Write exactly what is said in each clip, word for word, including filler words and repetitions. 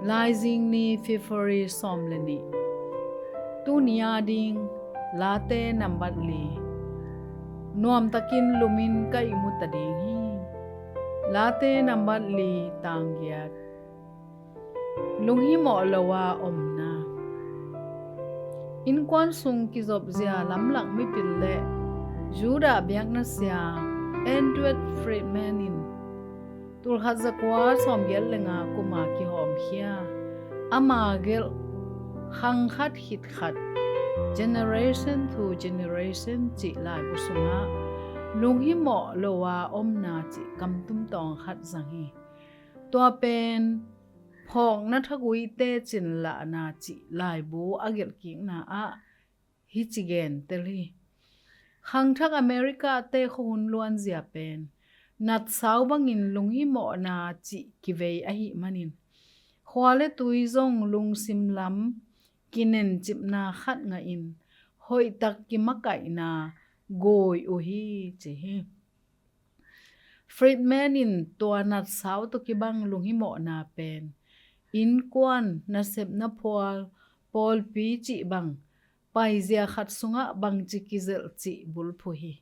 Laizing ni, February sawm le nih. Tuni a ding Late nambat li. Nuamtakin lumin ka ihmu ta ding hi. Late nambat li, tang giat. Lunghimawh lo a omna. Innkuan sung kizopzia lamlak mipil le Judah biakna sia Edward Friedman in tulkhat zakua sawmgiat le nga kuma kihawmkhia, ama gelh Khang Khat Khit Khat, Generation to Generation cih laibu sungah lunghimawh lo a omna cih kamtum tawng khat zang hi. Tua pen phawkna thakuite cinlahna cih laibu a gelhkikna ah hici gen tel hi. Khangthak America te khuahun luanzia pen natsau bangin lunghimawhna cih kivei ahih manin, khua le tui zong lungsim lam kinencipna khat ngahin hoihtak kimakaihna gui uh hi, ci hi. Friedman in tua natsau tawh kibang lunghimawhna pen innkuan, nasepna phual, pawlpi cih bang paizia khat sungah bangci kizelh cih bulphuh hi.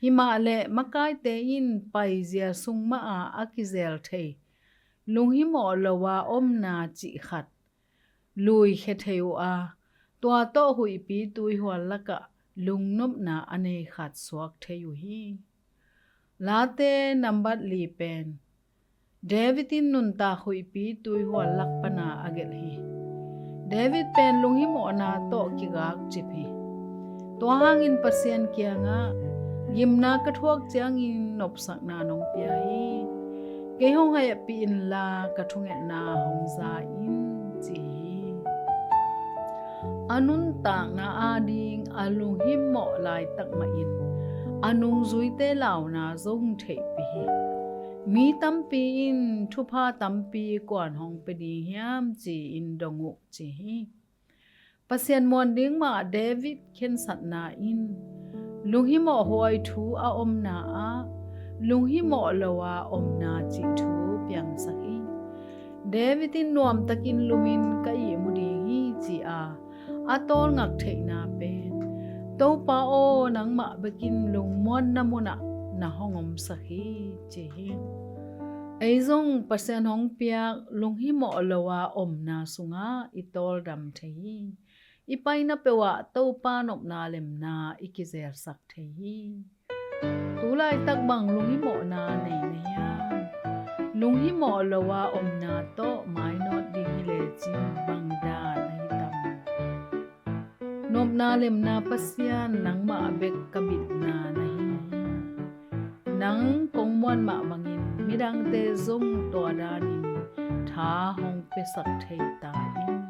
Himahleh makaite in paizia sung mah a kizel thei lunghimawh lo a omna cih khat luikhia thei uh a, tua tawh huihpi tuihual lakah lungnopna a nei khat suak thei uh hi. Late nambat li pen David in nuntak huihpi tuihual lak pana a gelh hi. David pen lunghimawhna tawh kigakcip hi. Tua hangin Pasian kiangah, gimna ka thuak ciangin nopsakna nong pia hi. Kei hong hehpih inla ka thungetna hong za in, ci hi. A nuntakna ading a lunghimawh laitak mahin a nungzuite launa zong theihpih hi. Mi tampi in thupha tampi kuan hong pia ding hiam, ci-in dong uh, ci hi. Pasian muan ding mah David khensatna in lunghimawh huai thu a omna ah lunghimawh lo a omna cih thu piangsak hi. David in nuamtakin lumin ka ihmu ding hi, ci-a a tawlngak theihna pen Topa aw, nangmah bekin lungmuanna munah na hong omsak hi, ci hi. Ei zong Pasian hong piak lunghimawh lo a omna sungah i tawldam thei hi. I paina peuhah Topa nopna lemna i kizelsak thei hi. Tu laitak bang lunghimawhna nei na hiam? Lunghimawh lo a omna tawh mainawt ding hi lecin bang dan ahi tam? Nopna lemna Pasian, nangmah bek ka bitna na hi hi. Nang kong muan mah bangin midangte zong tua danin tha hong piasak thei ta in.